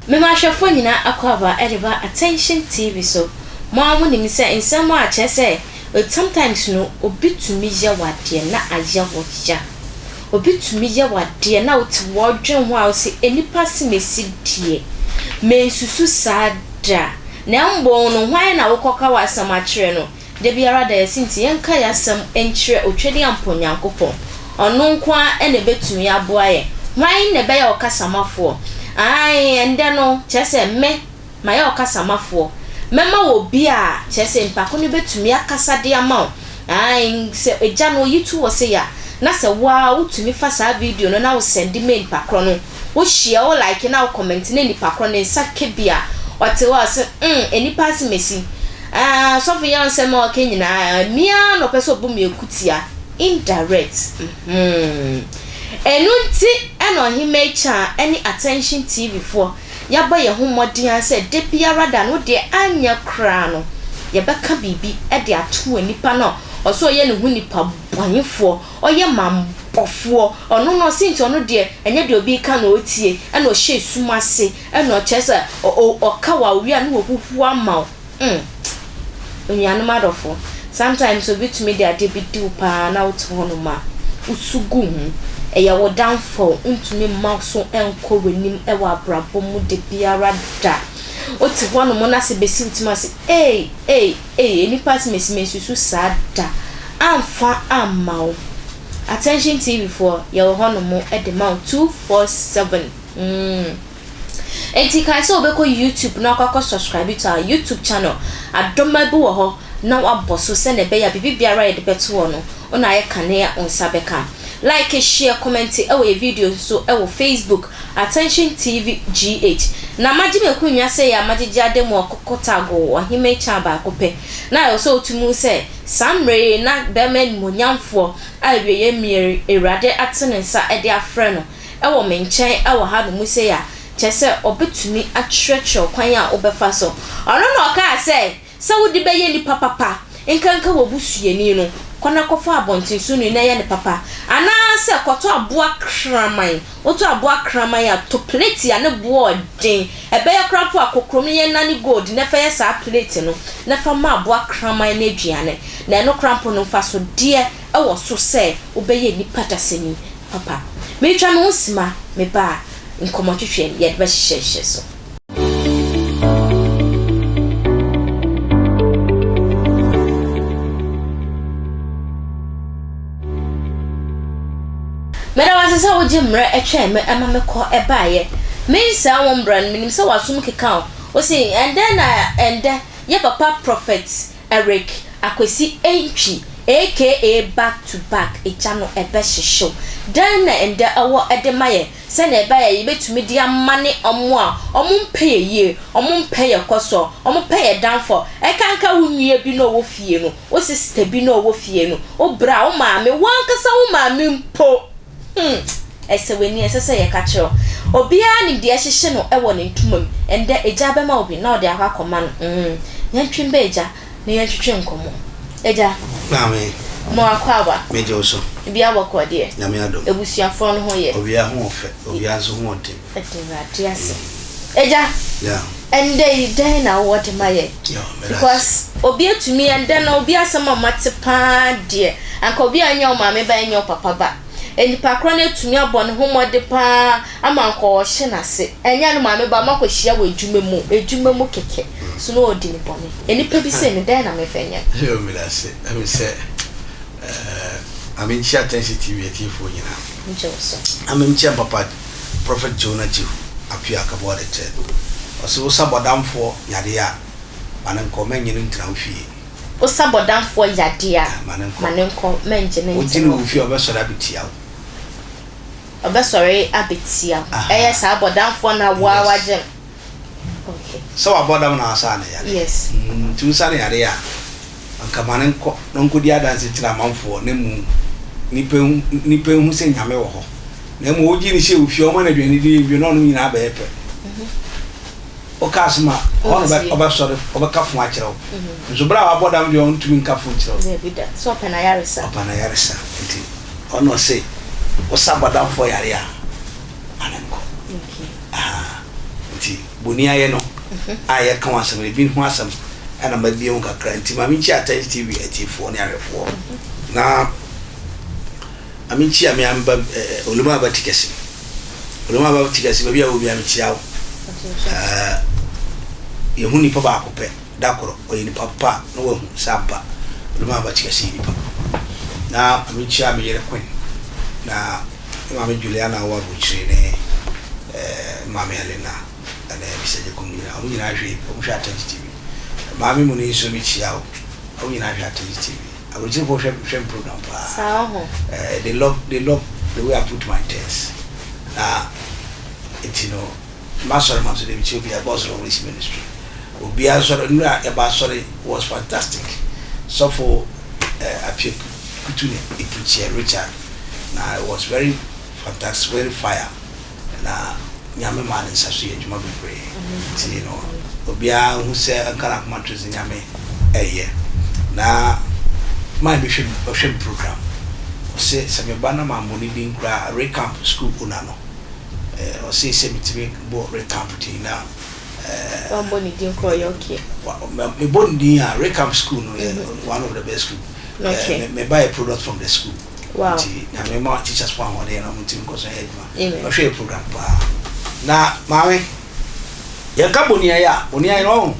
Mema ahwɛfoɔ nyinaa akwaaba de ba Attention TV so. Mo ara mo nim sɛ nsɛm a kyerɛ sɛ sometimes no obi tumi yɛ wo adeɛ na ayɛ wo ya. Obi tumi yɛ wo adeɛ na wote hɔ dwen ho a wose nnipa asemesi deɛ mensusu saa da. Na mbom no hwan na wokɔka w'asɛm akyerɛ no? Da biara da yɛse nti yɛnka y'asɛm nkyerɛ Otwedeampɔn Nyankopɔn. Ɔno nko ara na ɛbɛtumi aboa yɛn. Hwan na ɛbɛyɛ ɔkasamafoɔ? Aane, ɛndɛ no, kyerɛ sɛ me, mayɛ ɔkasamafoɔ. Mɛma wo obi a, kyerɛ sɛ nipa ko no bɛtumi akasa de ama wo. Aane, sɛ agya no ɔyi to hɔ sei a, na sɛ wo ara wotumi fa saa video no na wo sɛnde ma nipa korɔ no, wo share, wo like na wo comment na nipa korɔ ne nsa ka bi a, ɔte hɔ a ɔse, mm, nnipa asemasi. Aah sɔfo yɛ nsɛm a ɔka nyinaa me ara na ɔpɛ sɛ ɔbɔ me akutia indirect mm ɛno nti ɛna Ɔhemmaa Kyaa ne Attention TV foɔ yɛabɔ yɛn ho mmɔden ara sɛ da biara da no deɛ anyɛ koraa no yɛbɛka biribi de ato onipa no a ɔsɛ ɔyɛ ne ho nipa bɔnefoɔ ɔyɛ mammɔfoɔ ɔno no ɔse nti ɔno deɛ ɛnyɛ deɛ obi reka na ɔretie ɛna ɔhyɛ sum ase Ɛna ɔkyerɛ sɛ ɔka wo a owie a na wahuhu ama wo. Mm. Onuanom adɔfo, sometimes obi tumi de adeɛ bi di wo paa na wote hɔnom a, wosu gu ho. Ɛyɛ wo downfall, wontumi mma wo so nkɔ w'anim wɔ abrabɔ mu da biara da. Wote hɔnom na sɛ bɛsi wo tirim ase, ei, ei, ei, nnipa ase mesi mensusu saa da. Amfa amma wo. Attention TV foɔ, yɛwɔ hɔnom de ma wo 247. Mm. Enti kae sɛ wobɛkɔ YouTube na wakɔ akɔ subscribe to our YouTube channel. Adɔma bi wɔ hɔ na wabɔ so sɛnea ɛbɛyɛ a biribi biara a yɛde bɛto hɔ no, wo na ayɛ kane a wo nsa bɛka. Like, share, comment wɔ yɛ videos so wɔ Facebook, Attention TV GH. Na magye m'akunnwa sɛ yɛ a magyegye ada mu ɔkɔkɔtago ɔhemmaa kyan baako pɛ. Na ɛwɔ sɛ wotumi hu sɛ saa mmerɛ yi na bɛrima animuonyamfoɔ a awieeɛ mmerɛ Awurade ato ne nsa de afrɛ no wɔ me nkyɛn wɔ hanom sei a, kyerɛ sɛ ɔbɛtumi akyerɛkyerɛ wo kwan a wobɛfa so. Ɔno na ɔkaa sɛ, Sɛ wode bɛyɛ nnipa papa, nkanka w'abusuani no, kɔ na kɔfa abɔntensoni na yɛ no papa. Anaasɛ kɔtɔ aboa kraman, wotɔ aboa kraman a, tɔ plate a ne boɔ yɛ den, ɛbɛyɛ koraa mpo a kɔ kurom na yɛnnane gold na fa yɛ saa plate no na fa ma aboa kraman no aduane. Na ɛno koraa mpo no, mfasodeɛ wɔ so sɛ wobɛyɛ nnipa dasani. Papa, meretwa me ho sima, meba a, nkɔmmɔtwetwe no, yɛde bɛhyehyɛhyehyɛ so. Meda wo ase sɛ wogye mmerɛ twɛn me ma mekɔ baeɛ. Mensɛe wo mbra no, menim sɛ w'asom keka wo. Wose, ɛndɛ na ɛndɛ, yɛ papa Prophet Eric Akwasi Antwi aka Back to Back gya no ɛbɛhyehyew. Dɛn na ɛndɛ ɛwɔ de ma yɛn sɛnea ɛbɛyɛ a yɛbɛtumi de amane wɔn a wɔmpɛ yɛn yie, wɔmpɛ yɛn kɔsoɔ, wɔpɛ yɛn downfall? Ɛkanka wo nua bi na ɔwɔ fie no, wo sister bi na ɔwɔ fie no, wo bra, wo maame, wo ankasa wo maame mpo. Hmm, ɛsɛ w'ani, ɛsɛ sɛ yɛka kyerɛ wo. Obiara nim deɛ ɛhyehye no wɔ ne ntoma mu. Ɛndɛ, Agya bɛma wo bi na ɔde akɔ akɔma no. Hmm, yɛntwe mba Agya na yɛntwetwe nkɔmmɔ. Agya. Maame. Mo akwaaba. Megye wo so. Biribiara bɔkɔɔ deɛ? Nyame adom. Abusuafoɔ no ho yɛ? Obiara ho wɔ fɛ, obiara nso ho wɔ den. Yɛda Awurade ase. Agya. Yeah. Ɛndɛ yi, dɛn na wowɔ de ma yɛn? Yeah, meda ase. Because obi atumi, ɛndɛ no, obi asɛm a mate paa deɛ, anka obi a ɛnyɛ wo maame ba, ɛnyɛ wo papa ba. Nipa korɔ no atumi abɔ ne ho mmɔden paa ama anka ɔrehyɛ n'ase. Ɛnyɛ ne maame ba, moakɔhyia wɔ adwuma mu, adwuma mu kɛkɛ, so na ɔredi no bɔne. Nnipa bi sei no, dɛn na memfa nyɛ no? Yo, meda ase. Ɛmi sɛ, eh, Maame nkyia Attention TV atiefoɔ nyinaa. Megye wo so. Na menkyia Papa Prophet Jonah Jehu Appiah Akabua the Third. Ɔse wo sa bɔdamfoɔ yadeɛ a, ma no nkɔ, mɛnnye no ntena wo fie. Wo sa bɔdamfoɔ yadeɛ a, ma no nkɔ, mɛngye no Wogye ntena no wo wo fie a, ɔbɛsɔre abɛtia wo. Ɔbɛsɔre abɛtia wo. Aha. Ɛyɛ saa bɔdamfoɔ no a wo ara Yes. wagye no. Okay. Sɛ wabɔ dam na wasa no yadeɛ. Yes. Mm, nti wosa no yadeɛ a, anka ma no nkɔ na ɔnkɔdi adanse nkyerɛ amanfoɔ na mmom nnipa nhu, nnipa nhu sɛ Nyame wɔ hɔ. Na mmom wogye no hyɛ wo fie a, ɔma no aduane di wie na ɔnom nyinaa bɛyɛ pɛ. Woka asɛm a, ɛhɔ na ɔbɛsɔre, ɔbɛka fo akyerɛ wo. Nso berɛ a wabɔ dam deɛ ɔntumi nka fo nkyerɛ wo. Daabi da, sɛ ɔpɛ n'ayaresa. Ɔpɛ n'ayaresa. Nti ɔno ɔse, wosa bɔdamfoɔ yare a, ma no nkɔ. Ahaa, nti. Boniayɛ no a yɛka ho asɛm no, ebi ho asɛm na mabue ho kakra. Nti ma menkyia Attention TV atiefoɔ ne ahwɛfoɔ. Na ma menkyia me amba eh, Oluma Aba Tikɛse. Oluma Aba Tikɛse, baabi a wɔ biara mekyia wo. Eh, yɛhu nipa baako pɛ da koro, ɔyɛ nipa pa na wahu sɛ ampa Oluma Aba Tikɛse yɛ nipa. Na ma menkyia me yere Queen. Na Me maame Juliana a ɔwɔ aburokyire ne me maame Helena ne Mister Agyekum nyinaa, wɔn nyinaa hwɛ wɔn hwɛ Atɛnkye TV. Maame Muni nso mekyia wo, wɔn nyinaa hwɛ Atɛnkye TV. Aburokyirefoɔ hwɛ hwɛ me program paa. Saa wɔ ho. Eh, they love they love the way I put my things. Na nti no, m'asɔre ma nso de mekyia obiara, God's Revelation Ministry. Obiara nsɔre, nnura yɛba asɔre was fantastic. Sɔfo eh, Appiah Kutu ne Ipukyia Richard. Na it was very fantastic, very fire na Nyame maa ne nsa so yɛ adwuma bebree nti no obiara hu sɛ nka n'akoma to sɛ Nyame ɛyɛ na man bi hwɛ ɔhwɛ me program ɔse sɛ me ba na mammɔ ne din koraa Recamp school owner no ɔse sɛ metumi bɔ Recamp din na Wammɔ ne din koraa ɔyɛ okay. Mebɔ ne din a Recamp school no yɛ one of the best school. Okay. Me ba yɛ product from the school. Wow. Nti nyame ma teachers fo ahoɔden na ɔmo ntumi nkɔ so yɛ adwuma. Ɔhwɛ yɛ program paa. Na maame yɛn ka boni ayɛ a boni ayɛ no ɔho.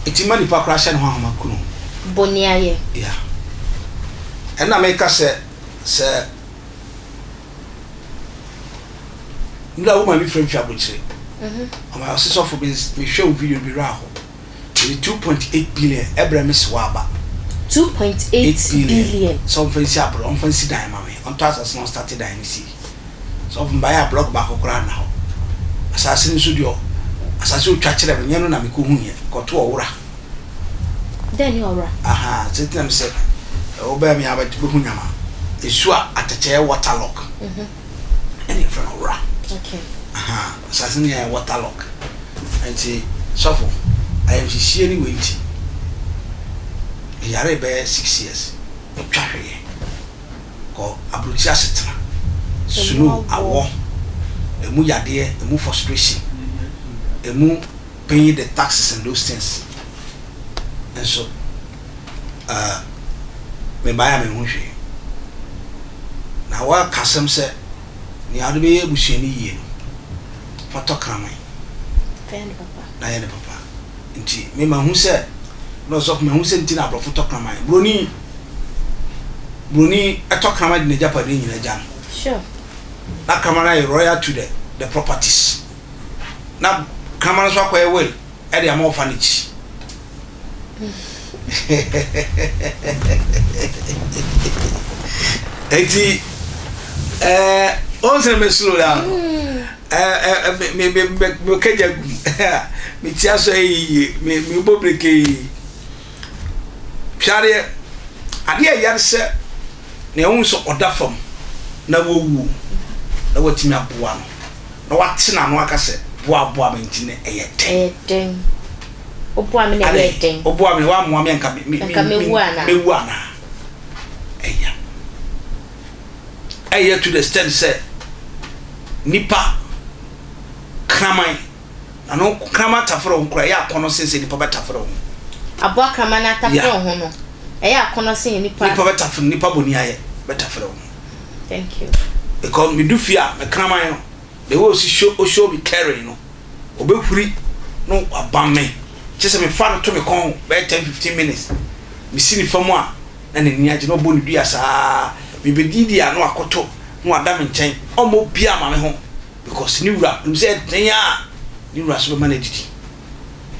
Eti ma nipa koraa hyɛ ne ho ahoma kunu. Boni ayɛ. Yeah. Ɛna meka sɛ sɛ nura wo maame fira mfi abokyire. Mhm. Ɔma ɔse sɔfo mehwɛ wo video bi werɛ aho. Mede 2.8 billion ɛbrɛ me sewa aba. 2.8 billion. Sɛ ɔmfa nsi aboro, ɔmfa nsi dan ma me, ɔntɔ asase na ɔnstate dan no si. Sɛ ɔfo mbaeɛ a blɔk baako koraa nna hɔ. Asase no nso deɛ asase otwa kyerɛ me, nyɛ no na mekɔhuiɛ, kɔto ɔwora. Dɛn ne ɔwora? Aha, sɛ nti na mesɛ wobɛɛ me a bɛhu nyama. Nsuo a atɛkyɛ yɛ water lock. Ɛna yɛfrɛ no ɔwora. Okay. Aha, asase no yɛ water lock. Nti sɔfo, ayamhyehyeɛ ne wei nti, meyaree bɛyɛ 6 years, metwa hweyɛ kɔ aburokyi asetena, snow, awɔ, emu yadeɛ, emu frustration, emu paying the taxes and those things. Nso, mebaeɛ a menhu hwee. Na wɔaka asɛm sɛ, nea wode bɛyɛ abusuani yie no, fa tɔ kraman na yɛ ne papa. Nti me mahu sɛ, na ɔsɔfo mahu sɛ nti na aborɔfo tɔ kraman. Buroni, buroni tɔ kraman de n'agyapadeɛ nyinaa gya no. Sure. Na kraman no ayɛ royal to the properties. Na kraman no nso akɔyɛ will ɛde ama ɔfa n'akyi. Eti ɛɛ ɔn sɛ mɛ slow down no ɛɛ ɛɛ me me me me kagya gu me ti asɔ yɛ yie me me bɔ breki yie hwɛ adeɛ adeɛ ɛyɛ sɛ nea ɛho sɛ ɔda fam na wɔwuo na wɔatumi aboa no na wate n'ano aka sɛ boaboa me nti no ɛyɛ den. Ɛyɛ den. Woboa me na ɛyɛ den. Woboa me woammoa me anka me Anka mewu anaa? Mewu anaa? Ɛya. Ɛyɛ to the extent sɛ nipa kraman na no kraman tafere ho koraa ɛyɛ akɔnɔ sen sɛ nipa bɛtafere ho. Aboa kraman no atafere ho no ɛyɛ akɔnɔ sen nipa. Nipa bɛtafere nipa bɔni ayɛ bɛtafere ho. Thank you. Because me du fie a me kraman no the way osi show o show me caring no obehuri no wabam me kyerɛ sɛ mefa no to me kɔn ho bɛyɛ 10 15 minutes mesi ne fam a na n'ani agye na ɔbɔ ne dua saa mebɛdidi a na wakoto na wada me nkyɛn ɔmmɔ obiara ma me ho because ne wura nim sɛ ɛden a ne wura so bɛma no adidi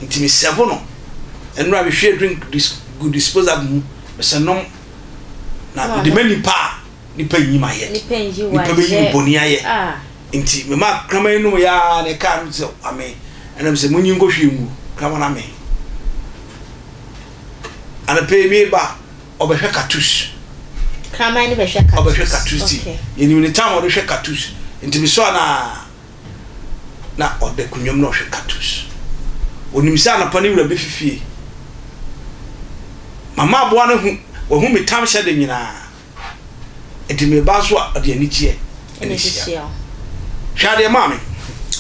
nti me serve no ɛnora mehwie drink dis gu disposable mu mesɛ nom na mede ma nipa a nipa nyi ma yɛ nipa bɛyi me bɔne ayɛ nti mema kraman nom yɛ a na ɛkaa no sɛ ame ɛnam sɛ monyi nkɔhwie ngu kraman ame anɔpɛ yi meba ɔbɛhwɛ katus kraman no bɛhwɛ katus ɔbɛhwɛ katus ti yɛnim ne tam ɔde hwɛ katus nti mesɔ anaa na ɔda akonnwa mu na ɔhwɛ cartoons. Onim sɛ anɔpa ne wura bɛfi fie. Mama aboa no hu, wahu me tam hyɛ de nyinaa. Nti meba nso a, ɔde anigyeɛ na ɛhyia. Hwɛ adeɛ maame.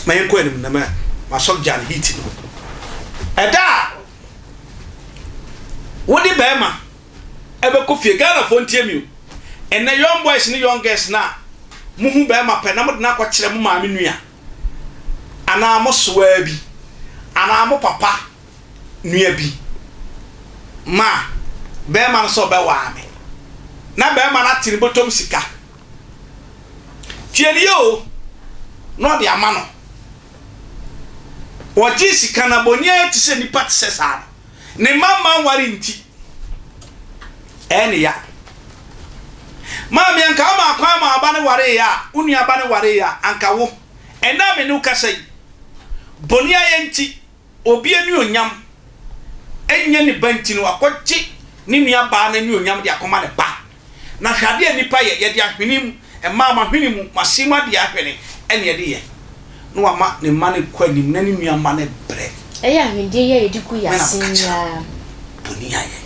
Ma yɛnkɔ anim na ma masɔ gya no heat no. Ɛda a wode bɛrima ɛbɛkɔ fie, Ghanafoɔ ntie me o. Ɛnɛ young boys ne young girls no a mohu bɛrima pɛ na mode no akɔkyerɛ mo maame nua anaa mo sewaa bi anaa mo papa nua bi ma bɛrima no sɛ ɔbɛwaa me na bɛrima no ate ne bɔtɔm sika. Tie no yie o, na ɔde ama no. Ɔgye sika na bɔne ayɛ te sɛ nipa te sɛ saa no. Ne mma mma nware nti, ɛyɛ ne ya. Maame, anka woma kwan ma aba no wareeɛ a, wo nua ba no wareeɛ a, anka wo, ɛnnɛ a me ne wo kasa yi, bɔne ayɛ nti, Obi anuonyam nyɛ ne ba nti no, wakɔgye ne nuabaa no anuonyam de akɔma ne ba. Na hwɛ adeɛ a nnipa yɛ, yɛde ahwene mu, mmaa mo ahwene mu, mo ase mu adeɛ ahwene na yɛde yɛ. Na wama ne mma no kɔ anim na ne nua mma no brɛ. Ɛyɛ ahweneɛ yi a yɛde gu yɛn Me na ase meka yi kyerɛ wo, ara. boni ayɛ.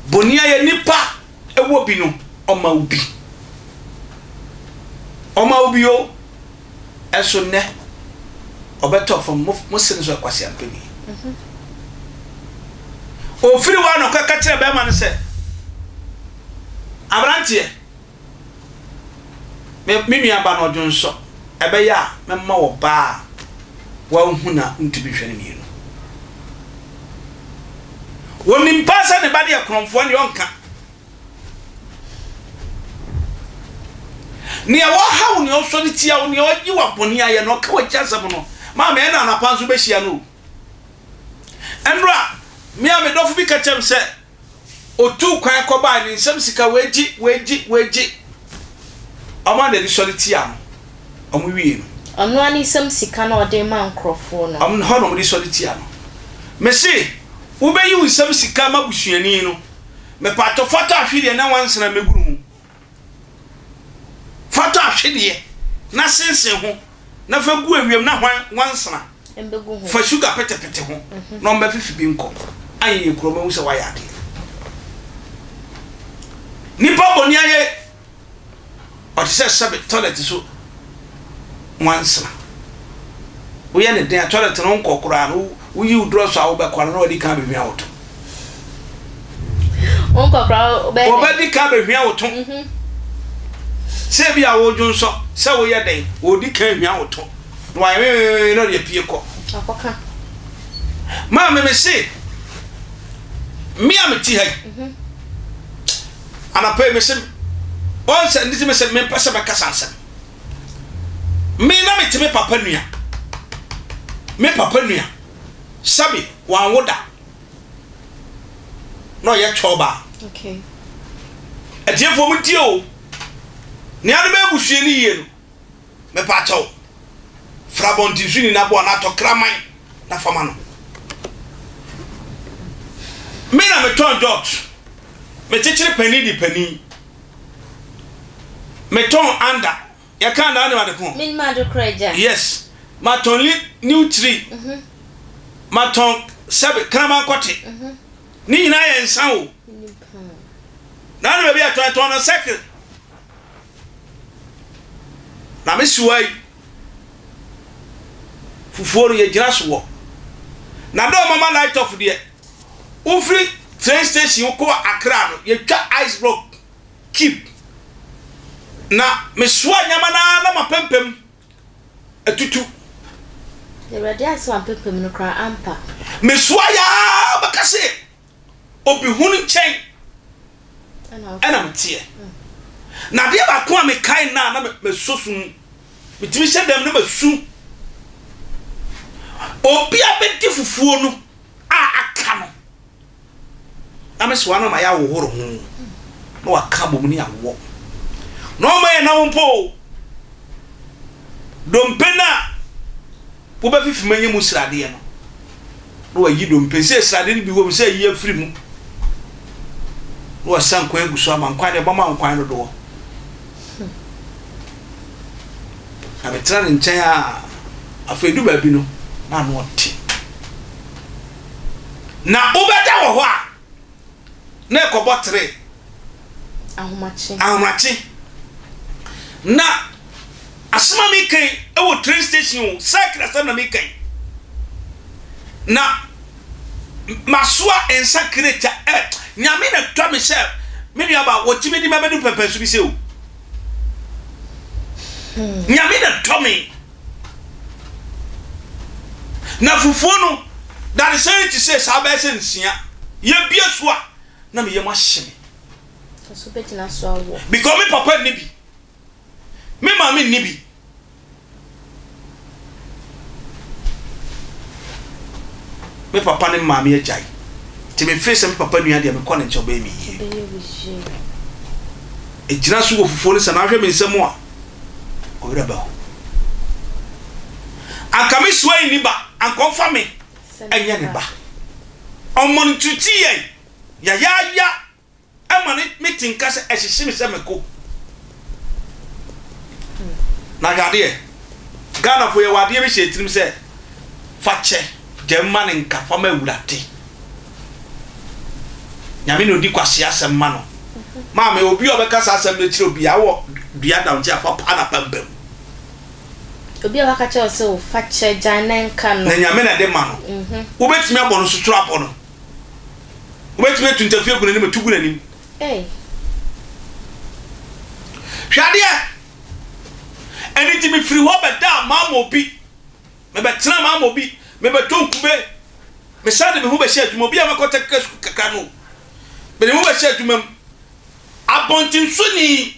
Boni ayɛ, nnipa wɔ bi no, ɔma wo bi. Ɔma wo bi o. Ɛso nnɛ, ɔbɛtɔ fam, mo, mo se no sɛ ɔyɛ kwaseampani. Ofiri hɔ a na ɔkɔka kyerɛ bɛrima no sɛ, aberanteɛ, me, me nua ba no ɔdwonsɔ, ɛbɛyɛ a mɛma wɔ baa a wahu na ntumi nhwɛ no mmienu. Wɔnim paa sɛ ne ba no yɛ korɔmfoɔ, ɛnneɛ ɔnka. Nea ɔhaw, nea ɔsɔre tia wo, nea ɔyi w'abɔne ayɛ no, ɔka w'akyi asɛm no, maame, ɛna anapa nso bɛhyia no o. Ɛnora, me a me dɔfo bi ka kyerɛ me sɛ, otuu kwan kɔbae, ne nsam sika, wagye, wagye, wagye. Ɔmo a n'ani sɔre tia no, ɔmo wie no. Ɔno ara ne nsam sika na ɔde rema nkurɔfoɔ no. Ɔmo hɔ na ɔmo de sɔre tia no. Mese, wobɛyi wo nsam sika ma busuani no. Mepatɔ fa tɔ ahwedeɛ na nwansena mmɛguru ho. Fa tɔ ahwedeɛ na sensen ho na fa gu awiam na hwan nwansena. Fa sugar petepete ho na ɔmmɛfefe bi nkɔ. Anyɛ yɛ kuro mahu sɛ wayɛ adeɛ. Nipa bɔne ayɛ Ɔte sɛ sɛbe toilet so nwansena. Woyɛ no den a, toilet no wonkɔ koraa no, woyi wo drɔs a wobɛkɔ no na wadi kan abɛhwia wo to. Wonkɔ koraa wobɛyɛ dɛn? Wɔbɛdi kan abɛhwia wo to. Mhm. Sɛ ebi a wodwonsɔ, sɛ woyɛ dɛn, wɔdi kan hwia wo to. Na wayɛ wee na ɔde apue kɔ. Akɔka. Maame me se, me a mete ha yi, mhm. Anɔpa yi mese wɔn sɛ ndidi me sɛ mempɛ sɛ mɛkasa nsɛm. Me na mete me papa nua. Me papa nua. Sɛbi wanwo da. Na ɔyɛ twɔba. Okay. Atiefoɔ mo ntie o. Nea no bɛyɛ busua no yie no. Mepaakyɛw, fra abɔntensoni no aboa na atɔ kraman na fa ma no. Me na metɔn jot, mekyekyere panin di panin, metɔn anda, yɛka anda wonim ade ko? Menim ade korɔ agya. Yes, matɔn li new tree, matɔn sɛbe kraman kɔte, ne nyinaa yɛ nsa o. Na ne baabi a ɛtɔn, ɛtɔn no circle. Na me sewa yi, fufuo no yɛgyina so wɔ. Na dɛ ɔmama light off deɛ, wofiri train station wokɔ Accra no, yɛtwa ice block keep. Na mesoa nneɛma no ara na mapempem atutu. Awurade asɛm ampempem no koraa ampa. Mesoa yɛ ara bɛka se obi hunu nkyɛn ɛna meteɛ. Na adeɛ baako a mekae nna a na mesɔ su mu, metumi hyɛ dɛm na masu. Obi a bɛdi fufuo no a aka no, na me soa na mayɛ ahohoro ho na waka abom ne awɔ. Na ɔma yɛ nam mpo o. Dompe no a wobɛfifim anya mu sradeɛ no, na wayi dompe sɛ sradeɛ no bi wɔ mu sɛ ayi afiri mu, na wasa nkwan agu so ama nkwan deɛ bɔma nkwan dodoɔ. Na metena ne nkyɛn a, afei du baabi no, na ano ɔte. Na wobɛda wɔ hɔ a, na ɛkɔbɔ tere. Ahomakye. Ahomakye. Na asɛm a meka yi. wɔ train station o, cycle asɛm na meka yi. Na masoa nsa crate a, eh, Nyame na tɔ me sɛ me nuaba wɔtumi de me abɛdu pɛmpɛnso bi sɛ o. Nyame na tɔ me. Na fufuo no, dadesɛn te sɛ saa bɛyɛ sɛ nsia. Yɛbie so a, na me yam ahye me. Because me papa nni bi. Me maame nni bi. Me papa ne me maame agyae. Nti me feel sɛ me papa nua deɛ mekɔ ne nkyɛn ɔbɛyɛ me yie. Egyina so wɔ fufuo no sɛ na ahwɛ me nsam a ɔwerɛ bɛho. Anka me soa yi ni ba anka ɔmfa me ɛnyɛ ne ba. Ɔmmɔ no tuti yɛn yayaaya. Ɛma ne mete nka sɛ ɛhyehye me sɛ meko. Na hwɛ adeɛ, Ghanafoɔ yɛwɔ adeɛ bi hyɛ yɛn tirim sɛ fa kyɛ, gya ma no nka, fa ma Awurade. Nyame na ɔdi kwasea asɛm ma no. Maame, obi a ɔbɛka saa asɛm no akyerɛ obi a wɔ dua da wo nkyɛn a fa paa n'apampam. Obi a waka kyerɛ wo sɛ fa kyɛ, gyae na nka no. Na Nyame na ɛde ma no. Wobɛtumi abɔ no sotoro abɔ no. Wobɛtumi atu ntafi agu n'anim, atu gu n'anim. Hwɛ adeɛ! Ɛno nti mefiri hɔ bɛdaa maama obi, mebɛtenaa maama obi, mebɛtɔ nkube, mesan de me ho bɛhyɛ adwuma, obi a makɔ technical school kakra no, mede me ho bɛhyɛ adwuma mu. Abɔntensoni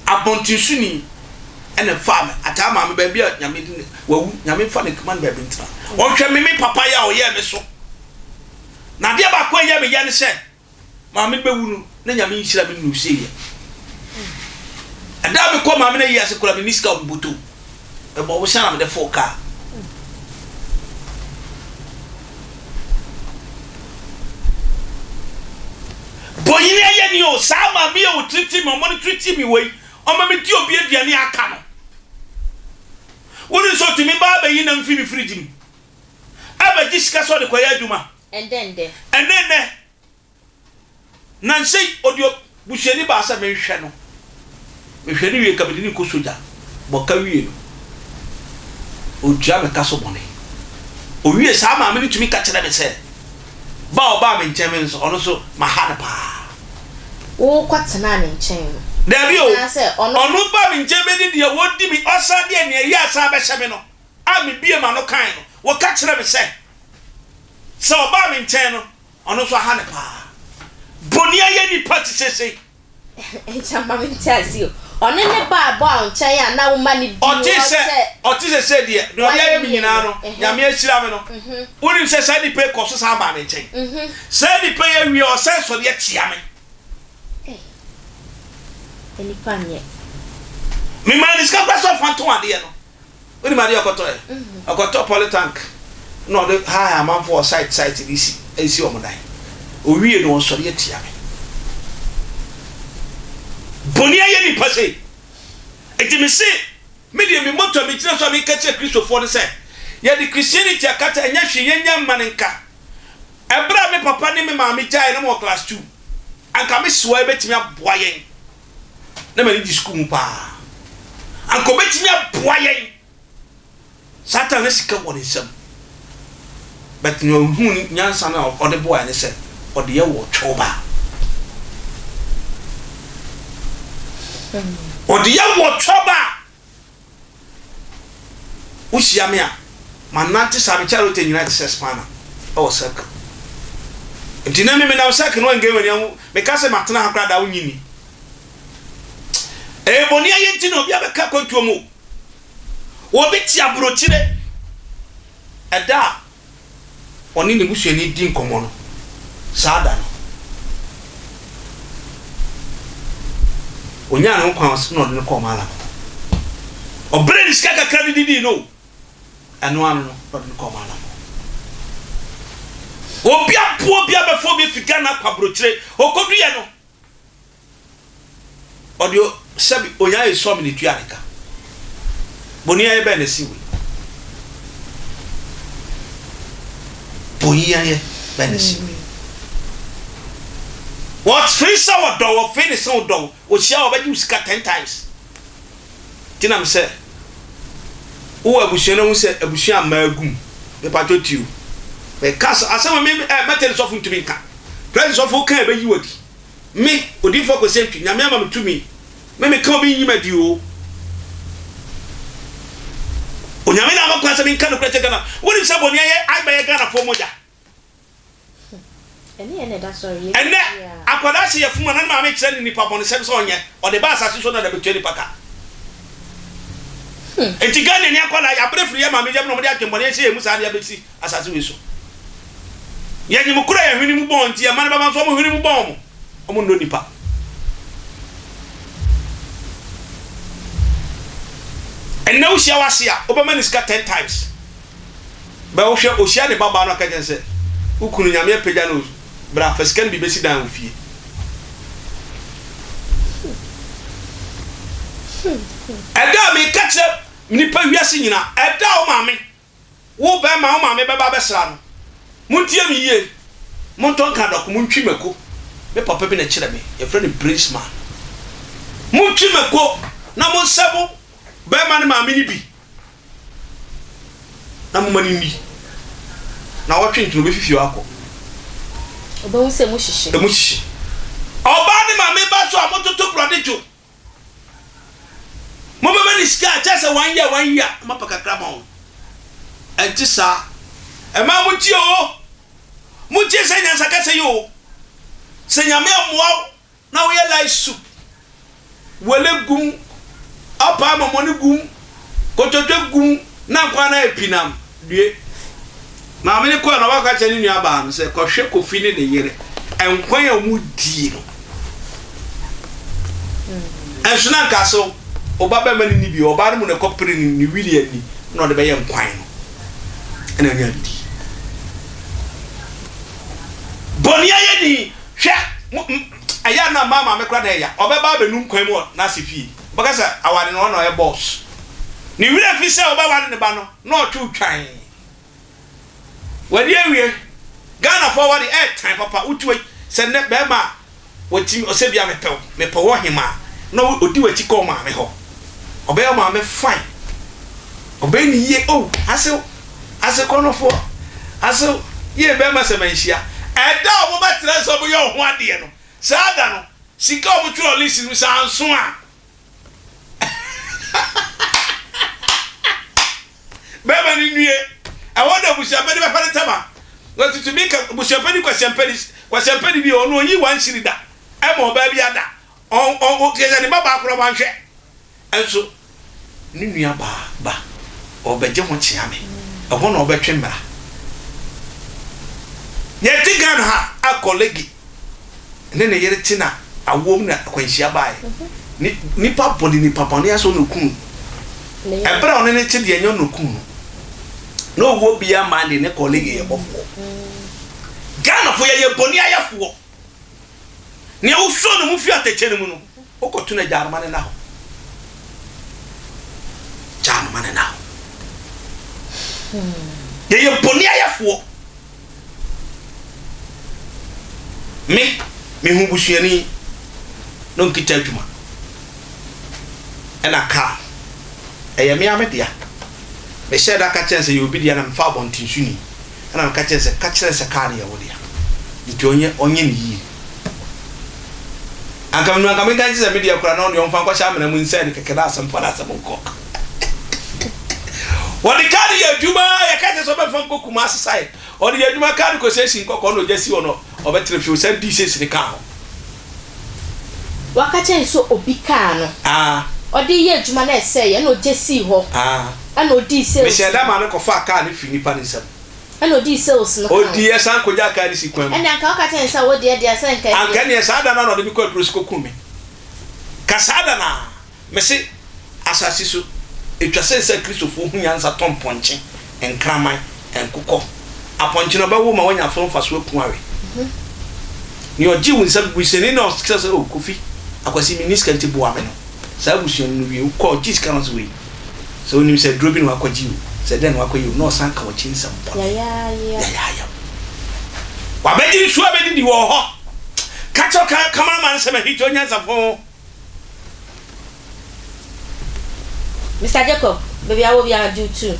Abɔntensoni na ɛfaa me ataa maame baabi a Nyame de ne wawu Nyame mfa ne kma no baabi ntena ɔnhwɛ me me papa yɛ a ɔyɛɛ me so na adeɛ baako a ɛyɛ me ya ne sɛ maame no bɛwu no na Nyame nhyira me nnu sei yɛ ɛda a mekɔ maame no ayi ase koraa menni sika wɔ me bɔtɔ mebɔ wo na mede foo kaa Bonyini ayɛ ni o, saa maame yi a ɔtiriti me, ɔma no tiriti me wei, ɔma me di obi aduane a aka no. Wonim sɛ ɔtumi ba abɛyi nam fi me fridge mu, abɛgye sika sɛ ɔde kɔyɛ adwuma. Ɛndɛ ndɛ. Ɛndɛ ndɛ. Nnansa yi, ɔde obusuani baa sɛ menhwɛ no. Mehwɛ no wie nka mede no rekɔ sogya. Bɔ ka wie no, ɔtua me ka so bɔne. Ɔwie saa maame no tumi ka kyerɛ me sɛ, ba a ɔbaa me nkyɛn me nso, ɔno nso maha no paa. Wokɔtenaa ne nkyɛn no? Daabi o, ɔno baa me nkyɛn bɛdi deɛ wɔdi me, ɔsan deɛ nea ɛyɛ asan bɛhyɛ me no a mebue m'ano kae no, wɔka kyerɛ me sɛ, sɛ ɔbaa me nkyɛn no, Ɔno nso aha no paa. Boni ayɛ nipa te sesei. Agya ma me nte ase o. Ɔne ne ba abɔ a nkyɛn a na woma no di Ɔte sɛ ɔte sɛ sɛ deɛ deɛ ɔde ayɛ me nyinaa no Nyame ahyira me no. Wonim sɛ saa nipa yi kɔ so san baa me nkyɛn. Saa nipa yi awie ɔsan sɔre atia me. Nipa nyɛ. Memaa no sika koraa sɛ ɔfa ntɔn adeɛ no. Wonim adeɛ a ɔkɔtɔɛ? Ɔkɔtɔ polytank na ɔde hae amanfoɔ wɔ site site de si si wɔn dan. Owie no ɔsɔre atia me. Bɔne ayɛ nipa sei. Enti me se, me deɛ me motto a megyina so a meka kyerɛ Kristofoɔ ne sɛ, yɛde Christianity akata ɛnyɛ hwee, yɛnnya mma no nka. Ɛberɛ a me papa ne me maame gyaeɛ na mewɔ class two, anka me sewa yi bɛtumi aboa yɛn. Na m'ani gye sukuu ho paa. Anka obetumi aboa yɛn. Satan na sika wɔ ne nsam. But nea ohuu ne nyansa no a ɔde boa yɛn ne sɛ ɔde yɛ wɔ twɔba. Ɔde yɛ wɔ twɔba. Wohyia me a, manante saa, me kyarota nyinaa te sɛ spanner wɔ circle. Nti na me menam circle no angae m'ani ahu, meka sɛ matena ha koraa da wonnye nni. Ɛyɛ bɔne ayɛ nti na obi abɛka akwantuo mu o. Obi te aburokyire, ɛda a ɔne ne busuani di nkɔmmɔ no, saa da no, onyaa ne ho kwan na ɔde no kɔɔ Mallam hɔ. Ɔbrɛɛ ne sika kakra de didii no o, ɛno ano no, na ɔde no kɔɔ Mallam hɔ. Obi aboa obi abɛfa obi afi Ghana akɔ aburokyire, ɔkɔduiɛ no, Ɔde o sɛbi onya esɔ me na etua ne ka. Boniayɛ bɛn na ɛsen wei? Boniayɛ bɛn na ɛsen wei? Wɔfee sɛ wɔdɔ wo, wɔfee ne sɛ wɔdɔ wo, wɔhyia wo wɔbɛgye wo sika ten times. Nti na mesɛ wowɔ abusua na wohu sɛ abusua a mmaa gu mu. Mepatwɔ tie o. Meka asɛm a me eh, Methodist sɔfo ntumi nka. Presby sɔfo woka a ɛbɛyi wo adi. Me, Odiyifoɔ Kwesi Antwi, Nyame ama me tumi. Me meka obi nyi me adi o. Onyame na ama kwan sɛ menka nokorɛ kyerɛ Ghana. Wonim sɛ bɔne ayɛ abɛyɛ Ghanafoɔ mogya. Ɛnnɛ, akwadaa hyɛ yafunu a na ne maame kyerɛ no nipa bɔnesɛm sɛ ɔnyɛ. Ɔde ba asase so na ɔde abɛtua nipa ka. Enti Ghanani akwadaa, yɛabrɛ firi yɛn maame yam na wɔde adwemmɔne ahyɛ yɛn mu saa de abɛsi asase wei so. Yɛnyem kora yɛn hwene mu bɔn nti, yɛn mma no bɛba nso wɔn hwene mu bɔn wɔn. Wɔn nnɔ nipa. Ɛnnɛ wohyia w'ase a, wobɛma no sika ten times. Bɛ wohwɛ ohyia ne ba baa no ɔka kyerɛ no sɛ, wo kunu Nyame apagya no o, bra fa sika no bi bɛsi dan wɔ fie. Ɛda a meka kyerɛ nnipa wiase nyina, ɛda a wo maame, wo bɛɛma wo maame bɛba abɛsra no, montie me yie, montɔ nkradɔko, montwi mako, me papa bi na ɛkyerɛ me, yɛfrɛ no Bridgeman, montwi mako na monsɛ mo bɛɛma ne maame no bi. na momma no nni. Naawɔtwe nti no, obefi fie hɔ akɔ. Obehu sɛ emu hyehye. Emu hyehye. Ɔbaa ne maame ba so a, mototo borɔde dwo. Mobɛma no sika a, kyerɛ sɛ one year, one year, na moapɛ kakra ama wɔn. Ɛnte saa. Mmaa montie oo. Montie saa nyansakasa yi oo. Sɛ Nyame ammoa wo na woyɛ light soup, wele gu mu, ɔpaa mɔmɔne gu mu, kotodwe gu mu na nkwan no ayɛ pinam, due. Maame no kɔe no ɔbɛkɔka kyerɛ ne nua baa no sɛ kɔhwɛ Kofi ne ne yere nkwan a wɔn die no. Ɛnso na nka so ɔba bɛma no ni bi, ɔbaa no mu na ɛkɔpere ne ne wili ani na ɔde bɛyɛ nkwan no ɛna ɔnya bi di. Bɔne ayɛ ni. Hwɛ, mo, m, ɛyɛ a na mmaa maame koraa na ɛya. Ɔbɛba abɛnu nkwan mu wɔ n'ase fie. Ɔbɛka sɛ aware no, ɔno na ɔyɛ boss. Ne werɛ fi sɛ ɔbɛware ne ba no, na ɔtwe wo twan. Wadi awie. Ghanafoɔ aware ɛɛtan papa. Wotu w'akyi, sɛ nnɛ bɛrima a watumi, ɔsɛ bia mepɛ wo, mepɛ wo ɔhemaa, na ɔdi w'akyi kɔ wo maame hɔ. Ɔbɛyɛ wo maame fine. Ɔbɛyɛ no yie. Oh, asew. Ase kɔnɔfoɔ, ase yie bɛrima sɛ manhyia. Ɛda a wɔbɛtra sɛ wɔyɛ wo ho adeɛ no, saa da no, sika a wɔtwerɛ list no mu sɛ anso a, bɛrima no nnue. Ɛhɔ na abusuapɛni bɛfa ne tama. Wɔtutu mi ka abusuapɛni kwasiampɛni, kwasiampɛni bi ɔno ɔnyi one cedi da ɛma ɔbaa bi ada. Ɔn ɔn kyerɛ sɛ ne ba baa koraa wanhwɛ. Nso ne nua baa ba, ɔrebɛgye ho kyea me. Ɛhɔ na ɔbɛtwe mmara. Yɛte Ghana ha a kɔlege ne ne yere te na awoɔ mu na akwanhyia baeɛ. Ne nipa bɔne nipa bɔne asɛ ɔna ɔkuu no. Ɛberɛ a ɔne no te deɛ ɛnyɛ ɔna ɔkuu no. Na owuo biara mmaa deɛ ne kɔlege yɛ bɔfoɔ. Ghanafoɔ yɛyɛ bɔne ayɛfoɔ. Nea wosoo ne ho fii atɛkyɛ no mu no, wokɔto no a, gyaa no ma no nna hɔ. Gyaa no ma no nna hɔ. Yɛyɛ boniayɛfoɔ. Me, mehu busuani na ɔnkita adwuma. Ɛna kaa no, ɛyɛ me ara me dea. Mehyɛɛ da ka kyerɛɛ no sɛ ɛyɛ obi dea na mefaa abɔntensoni. Ɛna meka kyerɛɛ no sɛ, Ka kyerɛ no sɛ kaa no yɛ wo dea, nti ɔnyɛ ɔnyɛ no yie. Anka menim anka menka nkyerɛ sɛ me deɛ koraa na ɔno deɛ ɔmfa nkɔhyɛ amena mu nsɛe no kɛkɛ na asɛm fa n'asɛm nkɔ. Wɔde kaa no yɛ adwuma, yɛka kyerɛ sɛ ɔbɛmfa nkɔ Kumasi side. Ɔde yɛ adwuma, kaa no kɔsi asi nkɔkɔɔ na ɔgya si hɔ na ɔbɛtena fie, ɔsan dii sɛsi ne kaa ho. Waka kyerɛ no sɛ obi kaa no. Ɔde yɛ adwuma na ɛsɛeɛ ɛna ɔgya sii hɔ. Ɛna ɔdii sales Mehyɛɛ da maa no kɔfaa kaa no firii nipa no nsam. Ɛna ɔdii sales no kaa ho. Ɔdii ɛsan kɔgyaa kaa no sii kwan mu. Ɛnneɛ anka woka kyerɛ no sɛ wo deɛ deɛ sɛ nka ɛdeɛ. Anka ɛnneɛ saa da no ara na ɔde me kɔɔ aduro so kɔkum me. Ka saa da no ara. Mese, asase so, etwa sɛ sɛ Kristofoɔ hu nyansa tɔ mpɔnkye, nkraman, nkokɔ. Apɔnkye no, ɔbɛwo ma woanya so mfasoɔ aku awe. Nea ɔgye wo nsa busuani na ɔkyerɛ sɛ, oh, Kofi, Akwasi, menni sika nti boa me no, saa busuani no wie, wokɔ ɔgye sika no ɔse wei, sɛ onim sɛ aduro bi na wakɔgye o, sɛ dɛn na wakɔyɛ o, na ɔsan ka w'akyi nsɛm bɔne. Yayaayaw. Wabɛgye nsuo abɛdidi wɔ hɔ. Ka kyerɛ cameraman no sɛ mahiti onyansafo ho. Mister Jacob, baabi a wɔ biara do too.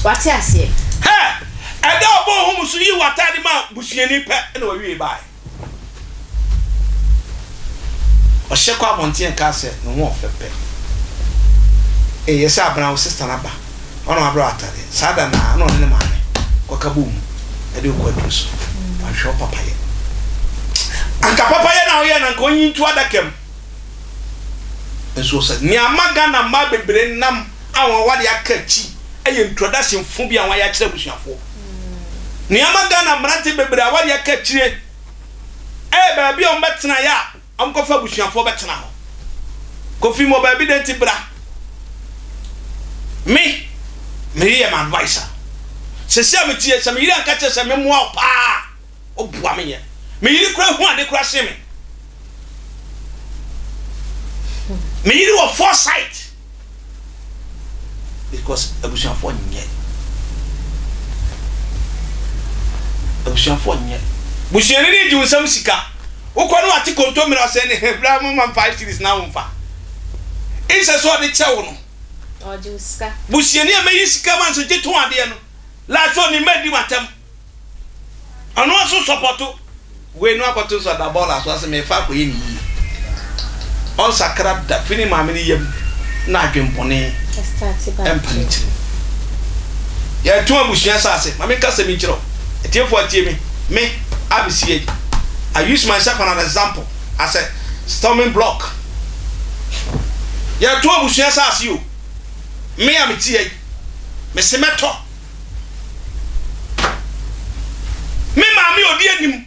Wate aseɛ. Hɛ! Ɛda a ɔbɔɔ hom so yii w'ataade maa busuani pɛ na ɔwiee bae. Ɔhyɛ kɔ abɔnten ɛkaa sɛ ne ho ɔfɛ pɛ. Ee yɛ sɛ abena wo sister no aba ɔna wabrɛ wo atadeɛ. Saa da no ara na ɔne ne maame kɔka bɔɔ mu de wo kɔ aduro so. Wanhwɛ wo papayɛ. Anka papayɛ na woyɛɛ no anka ɔnyi nto adaka mu. Nso sɛ nea ama Ghana mmaa bebree nam a wɔn awadeɛ aka akyi yɛ introduction fo bi a wɔayɛ akyerɛ abusuafoɔ. Nea ama Ghana mmerante bebree awadeɛ aka akyire yɛ baabi a wɔbɛtenaeɛ a wɔkɔfa abusuafoɔ bɛtena hɔ. Kofi mewɔ baabi dɛn nti bra. Me, me yere yɛ m'adviser. Seesei a mete yi, sɛ me yere anka kyerɛ sɛ memmoa wo paa a, ɔboa me yɛ. Me yere koraa hu ade koraa sen me. Me yere wɔ foresight. Because abusuafoɔ nyɛ. Abusuafoɔ nyɛ. Busuani no gye wo nsam sika. Wokɔ no wate kontomire ɔsɛ ne bra mo ma 5 series na womfa. Nsɛ sɛ ɔde kyɛ wo no. Ɔgye wo sika. Busuani a mɛyi sika ma nso gye tɔn adeɛ no. Last one ne mma di m'atɛm. Ɔno nso sɔpɔto wei no akɔto nso ada bɔɔla so ase mefa akɔyɛ ne yie. Ɔnsakra da fi ne maame no yam na adwempɔne ɛmpa ne tirim. Yɛto abusua asase ma menka asɛm yi nkyerɛ wo. Atiefoɔ atie me, me a mesi yi I use myself an example as a stumbling block. Yɛto abusua asase o, me a mete yi mese mɛtɔ. Me maame a ɔdi anim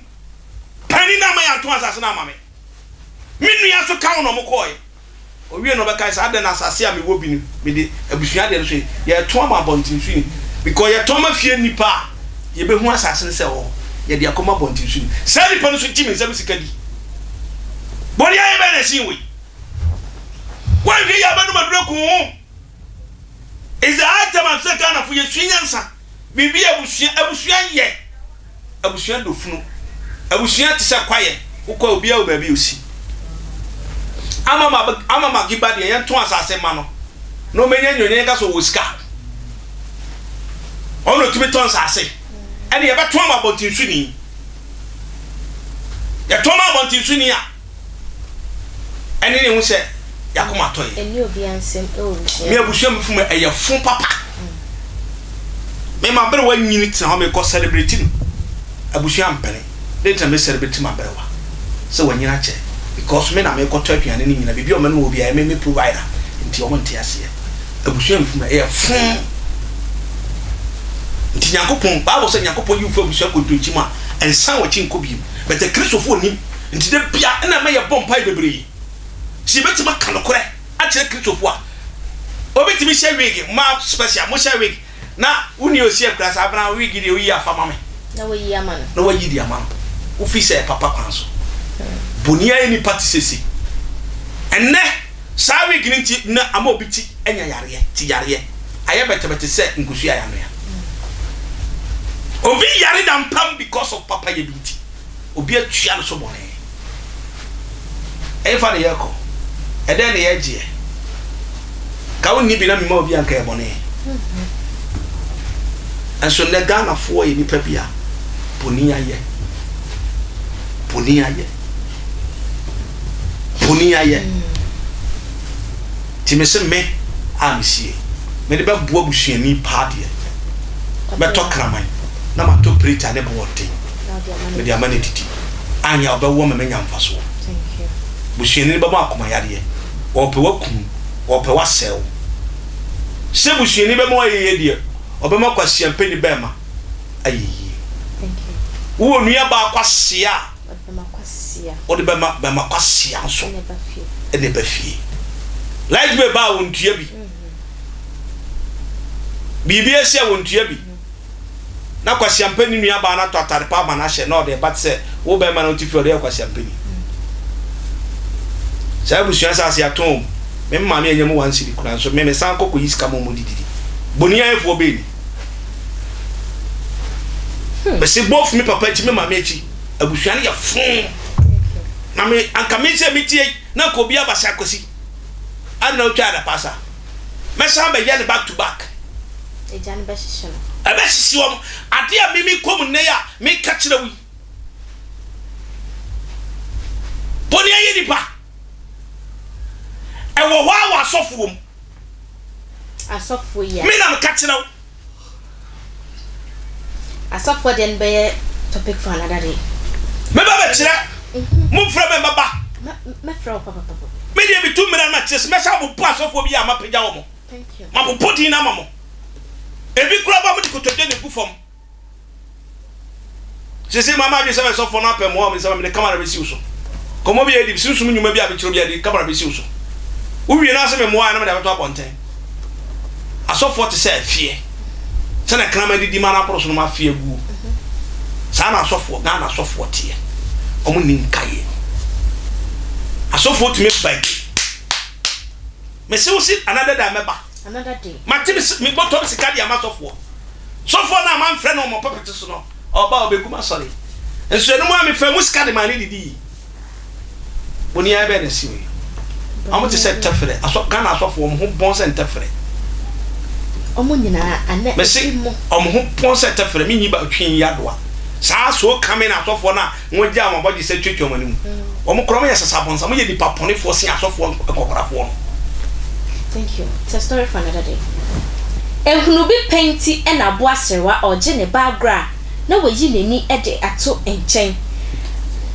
panin no amma yɛanto asase no amma me. Me nua nso ka ho na wɔkɔeɛ. Ɔwie no ɔbɛkae sɛ, adɛn na asase a mewɔ bi no, mede abusua deɛ no so yi, yɛretɔn ama abɔntensoni. Because yɛtɔn ma fie nnipa a, yɛbɛhu asase no sɛ ɛwɔ hɔ. Yɛde akɔma abɔntensoni. Saa nipa no nso gye me nsam sika di. Bɔne ayɛ bɛn na ɛsen wei? Woanhwɛ yie a wobɛnom aduro aku wo ho. It's the high time a sɛ Ghanafo yɛsua nyansa. Biribi yɛ abusua, abusua yɛ abusua dɔ funu. Abusua te sɛ kwaeɛ, wokɔ a obiara wɔ baabi a ɔsi. Ama ma ama ma giba deɛ yɛnto asase mma no na ɔmɛnya nyonya yɛnka sɛ ɔwɔ sika. Ɔno na ɔtumi tɔ nsase. Ɛne yɛbɛto ama abɔntensoni. Yɛtɔn ma abɔntensoni a ɛne ne ho sɛ y'akoma atɔ yɛn. Ɛnni obiara nsam wɔ abusua Me abusua mu fo mu ɛyɛ fo papa. Me m'aberewa nyini tena hɔ mekɔ celebrate no abusua ampene dɛn nti na me celebrate m'aberewa sɛ wanyini akyɛ because me na mekɔtɔ aduane no nyina biribi a ɔma no wɔ biara me me provider nti ɔmo nte aseɛ abusua mu fo mu ɛyɛ fo nti Nyankopɔn bible sɛ Nyankopɔn yi wo firi abusua nkontonkyi mu a nsan w'akyi nkɔ bio but akristofoɔ nnim Nti da bia na ɛma yɛbɔ mpae bebree. Sɛ yɛbɛtumi aka nokorɛ akyerɛ Kristofo a, obi tumi hyɛ wig, mmaa special, mo hyɛ wig, na wo nua osi akura saa abena wig deɛ woyi afa ma me. Na wayi ama no. Na wayi de ama no. Wofi sɛ papa kwan so. Boni ayɛ nipa te sese. Ɛnnɛ, saa wig no nti na ama obi ti anya yareɛ, ti yareɛ. Ayɛ bɛtɛbɛtɛ sɛ nkosua a yɛanoa. Obi yare da mpam because of papayɛ bi nti. Obi atua no so bɔne. Ɛhefa na yɛrekɔ? Ɛdɛn na yɛregyeɛ? Ka wonni bi na mema obi a nka yɛ bɔne. Nso nnɛ Ghanafoɔ yɛ nnipa bi a bɔne ayɛ. Bɔne ayɛ. Bɔne ayɛ. Nti mese me a mesie, mede bɛboa busuani paa deɛ, mɛtɔ kraman na matɔ plate a ne bo wɔ den mede ama no adidi. Anyɛ a ɔbɛwo ama manya mfasoɔ. Busuani no bɛma akoma yareɛ, ɔɔpɛ w'akum wo, ɔɔpɛ w'asɛe wo. Sɛ busuani bɛma wayɛ yie deɛ, ɔbɛma kwasiampani bɛɛma ayɛ yie. Wowɔ nuabaa kwasea a, Wode bɛma bɛma kwasea nso na ɛba fie. Light bill ba a wɔntua bi. Biribi asi a wɔntua bi. Na kwasea mpanin nua baa no atɔ atare pa ama no ahyɛ na ɔde ba te sɛ wo bɛrima na wote fie ɔde yɛ kwasea mpanin. Saa abusua asase atɔn o. Me maame anya mu one cedi koraa nso me mesan kɔ kɔyi sika ma wɔn dididi. Boniayɛfoɔ bɛn ni? Mese both me papa akyi me maame akyi. Abusua no yɛ foo. Na me anka me sɛ metie na anka obi aba sɛ Akwasi. Adɛn na wotwaa adapaa saa? Mɛsan abɛyɛ no back to back. Egya no bɛhyehye no. Ɛbɛhyehye wɔn. Adeɛ a me mekɔ mu nnɛ yi a meka kyerɛ wo yi. Bɔne ayɛ nipa. Ɛwɔ hɔ ara wɔ asɔfoɔ mu. Asɔfoɔ yi a. Me na meka kyerɛ wo. Asɔfoɔ deɛ no bɛyɛ topic for another day. Mɛba bɛkyerɛ. Momfrɛ me mɛba. Mɛfrɛ wo papapapa. Me deɛ metu mmira no makyerɛ sɛ mɛsan abobɔ asɔfoɔ bi a mapagya wɔn. Mabobɔ din no ama mo. Ebi koraa ba mode kotodwe na egu fam. Seesei maa m'adwene sɛ mɛyɛ sɔfoɔ na apɛ mmoa wɔ me nsam a mede kamera bɛsi wo so. Nkɔmmɔ bi a yɛdi, sunsum nnwuma bi a mekyerɛ obi a yɛde kamera bɛsi wo so. Wowie no ara sɛ memmoa a na mede abɛto abɔnten. Asɔfoɔ te sɛ afie. Sɛdeɛ kraman didi ma no aboro so no ma afie aguo. Saa na asɔfoɔ, Ghana asɔfoɔ teɛ. Wɔn nni nkaeɛ. Asɔfoɔ tumi ba yi. Mese wo se another day mɛba. Mate me bɔtɔm sika de ama sɔfoɔ. Sɔfoɔ no a mamfrɛ no wɔ mo pulpit so no, ɔba a ɔbɛgu m'asɔre. Nso ɛno mu a mefaa mu sika de maa no didii. Boniayɛ bɛn na ɛsi wei? Wɔn te sɛ ntɛfrɛ. Asɔ Ghana asɔfoɔ wɔn ho bɔn sɛ ntɛfrɛ. Wɔn nyinaa anɛ Mese ebi mo. wɔn ho bɔn sɛ tɛfrɛ. Menyi ba twi yi adoa. Saa so coming asɔfoɔ no a Wɔgyaa wɔn abɔgyesɛ tuatua wɔn anim. Wɔn koraa wɔyɛ sasabonsam, wɔyɛ nnipa pɔnefoɔ sen asɔfoɔ nkɔkorafoɔ no. Thank you. It's a story for another day. Ehunu bi pɛ nti na aboa serewa ɔregye ne ba agorɔ a na wayi n'ani de ato nkyɛn.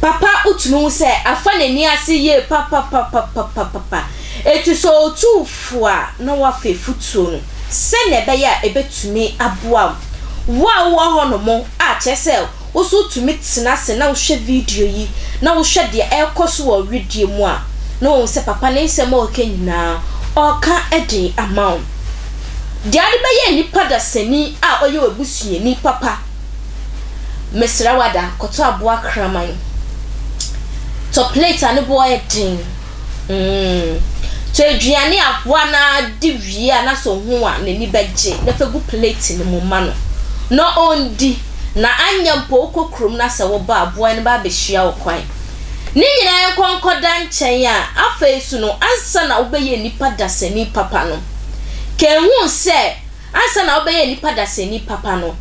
Papa wotumi hu sɛ afa n'ani ase yie papapapapapapa. Eti sɛ otu fo a na wafa afutuo no sɛnea ɛbɛyɛ a ɛbɛtumi aboa wo. Wo a wowɔ hɔnom a kyerɛ sɛ Wo nso wotumi tena ase na wohwɛ video yi na wohwɛ deɛ ɛrekɔ so wɔ wedeɛ mu a, na woahu sɛ papa ne nsɛm a ɔreka nyinaa, ɔreka de ama wo. Deɛ wode bɛyɛ nipa dasani a ɔyɛ w'abusuani papa, mesrɛ wo ada, kɔtɔ aboa kraman. Tɔ plate a ne boɔ yɛ den. Mm. Tɔ aduane aboa no ara di wie a na sɛ ohu a n'ani bɛgye na fa gu plate no mu ma no na ɔndi. Na anyɛ mpo wokɔ kurom na sɛ woba a aboa no ba abɛhyia wo kwan. Ne nyinaa nkɔ nkɔda nkyɛn a, afei nso no ansa na wobɛyɛ nipa dasani papa no, ka ehu sɛ ansa na wobɛyɛ nipa dasani papa no,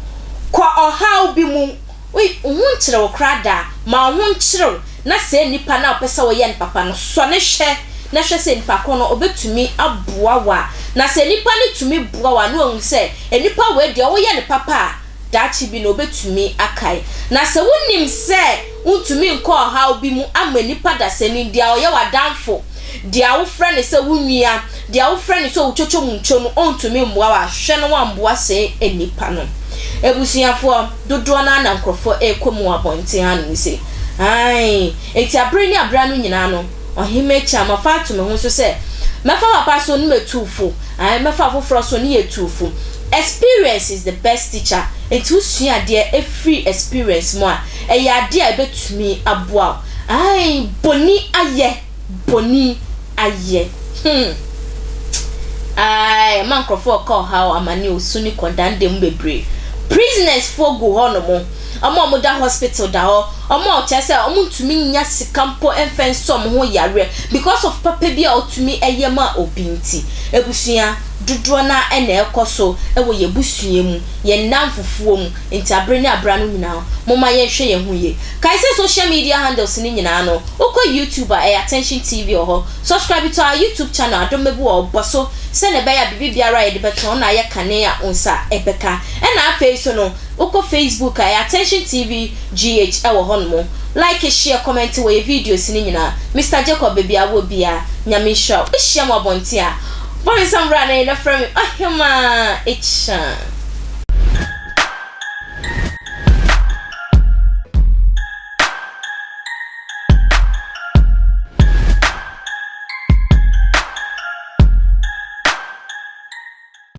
kɔ ɔhaw bi mu. Wo ho nkyere wo koraa da a, ma wo ho nkyere wo na saa nipa no a wopɛ sɛ woyɛ no papa no, sɔ no hwɛ na hwɛ sɛ nipa korɔ no ɔbɛtumi aboa wo a. Na sɛ nipa no tumi boa wo a, na wahu sɛ nipa wei deɛ woyɛ no papa a, daakye bi no ɔbɛtumi akae. Na sɛ wonim sɛ wontumi nkɔ ɔhaw bi mu ama nipa dasani, deɛ ɔyɛ w'adamfo, deɛ wofrɛ no sɛ wo nua, deɛ wofrɛ no sɛ wo twotwomuntwo no, ɔntumi mmoa wo a, hwɛ na woamboa saa nipa no. Abusuafoɔ, dodoɔ no ara na nkorɔfoɔ rekɔ mu wɔ abɔnten hanom sei. Aane, enti abere ne abere ano nyinaa no, Ɔhemmaa Kyia, mafa ato me ho so sɛ mɛfa papa so ne matu wo fo, aane, mɛfa afoforɔ so ne yɛatu wo fo. Experience is the best teacher, enti wosua adeɛ firi experience mu a, ɛyɛ adeɛ a ɛbɛtumi aboa wo. Aane, bɔni ayɛ, bɔni ayɛ, hmm. Ae, ɛma nkorɔfoɔ reka ɔhaw, amane, osu ne kɔndande mu bebree. Prisoners foɔ gu hɔ nom, wɔn a wɔda hospital da hɔ, wɔn a kyerɛ sɛ wɔn ntumi nnya sika mpo mfa nsa wɔn ho yareɛ because of papa bi a wɔtumi yɛ ma obi nti. Abusua, dodoɔ no ara na ɛrekɔ so wɔ yɛn abusua mu, yɛn nnamfofoɔ mu, nti abere ne abere ano nyinaa momma yɛnhwɛ yɛn ho yie. Kae sɛ social media handles no nyinaa no, wokɔ YouTube a ɛyɛ Attention TV wɔ hɔ. Subscribe to our YouTube channel Adom Mɛbu wɔ bɔ so sɛnea ɛbɛyɛ a biribi biara a yɛde bɛto hɔ no ayɛ kane a wo nsa bɛka. Ɛna afei nso no, wokɔ Facebook a ɛyɛ Attention TV GH wɔ hɔ nom. Like, share, comment wɔ yɛ videos no nyinaa. Mister Jacob baabi a wowɔ biara, Nyame nhyira wo. Wohyia me wɔ abɔnten a, bɔ me nsa mbra na frɛ me Ɔhemaa Ekyan.